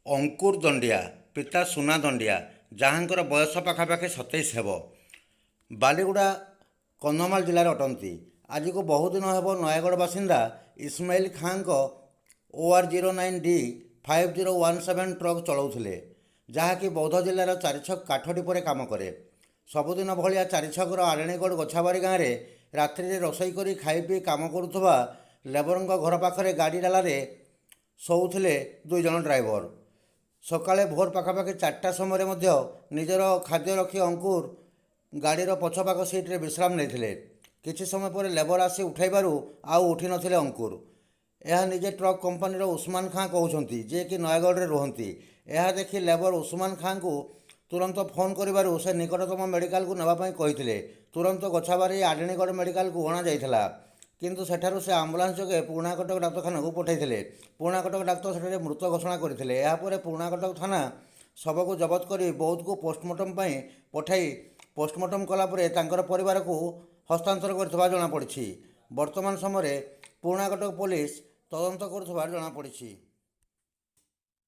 ଅଙ୍କୁର ଦଣ୍ଡିଆ, ପିତା ସୁନା ଦଣ୍ଡିଆ, ଯାହାଙ୍କର ବୟସ ପାଖାପାଖି 27 ହେବ, ବାଲିଗୁଡ଼ା କନ୍ଧମାଳ ଜିଲ୍ଲାରେ ଅଟନ୍ତି। ଆଜିକୁ ବହୁଦିନ ହେବ ନୟାଗଡ଼ ବାସିନ୍ଦା ଇସମାଇଲ ଖାଁଙ୍କ OR 09 D 5017 truck ଚଳାଉଥିଲେ, ଯାହାକି ବୌଦ୍ଧ ଜିଲ୍ଲାର ଚାରିଛକ କାଠ ଡିପୋରେ କାମ କରେ। ସବୁଦିନ ଭଳିଆ ଚାରିଛକର ଆରେଣୀଗଡ଼ ଗୋଛାବାରୀ ଗାଁରେ ରାତ୍ରିରେ ରୋଷେଇ କରି ଖାଇ ପିଇ କାମ କରୁଥିବା ଲେବରଙ୍କ ଘର ପାଖରେ ଗାଡ଼ି ଡାଲାରେ ଶୋଉଥିଲେ 2 ଜଣ ଡ୍ରାଇଭର। ସକାଳେ ଭୋର ପାଖାପାଖି 4ଟା ସମୟରେ ମଧ୍ୟ ନିଜର ଖାଦ୍ୟ ରଖି ଅଙ୍କୁର ଗାଡ଼ିର ପଛପାଖ ସିଟ୍ରେ ବିଶ୍ରାମ ନେଇଥିଲେ। କିଛି ସମୟ ପରେ ଲେବର ଆସି ଉଠାଇବାରୁ ଆଉ ଉଠିନଥିଲେ ଅଙ୍କୁର। ଏହା ନିଜେ ଟ୍ରକ୍ କମ୍ପାନୀର ଉସ୍ମାନ ଖାଁ କହୁଛନ୍ତି, ଯିଏକି ନୟାଗଡ଼ରେ ରୁହନ୍ତି। ଏହା ଦେଖି ଲେବର ଉସ୍ମାନ ଖାଁଙ୍କୁ ତୁରନ୍ତ ଫୋନ୍ କରିବାରୁ ସେ ନିକଟତମ ମେଡ଼ିକାଲକୁ ନେବା ପାଇଁ କହିଥିଲେ। ତୁରନ୍ତ ଗୋଛାବାରୀ ଆଡ଼େଣୀଗଡ଼ ମେଡ଼ିକାଲକୁ ଅଣାଯାଇଥିଲା, କିନ୍ତୁ ସେଠାରୁ ସେ ଆମ୍ବୁଲାନ୍ସ ଯୋଗେ ପୁରୁଣାକଟକ ଡାକ୍ତରଖାନାକୁ ପଠାଇଥିଲେ। ପୁରୁଣାକଟକ ଡାକ୍ତର ସେଠାରେ ମୃତ ଘୋଷଣା କରିଥିଲେ। ଏହାପରେ ପୁରୁଣାକଟକ ଥାନା ଶବକୁ ଜବତ କରି ବୌଦ୍ଧକୁ ପୋଷ୍ଟମର୍ଟମ ପାଇଁ ପଠାଇ ପୋଷ୍ଟମର୍ଟମ କଲା ପରେ ତାଙ୍କର ପରିବାରକୁ ହସ୍ତାନ୍ତର କରିଥିବା ଜଣାପଡ଼ିଛି। ବର୍ତ୍ତମାନ ସମୟରେ ପୁରୁଣାକଟକ ପୋଲିସ ତଦନ୍ତ କରୁଥିବା ଜଣାପଡ଼ିଛି।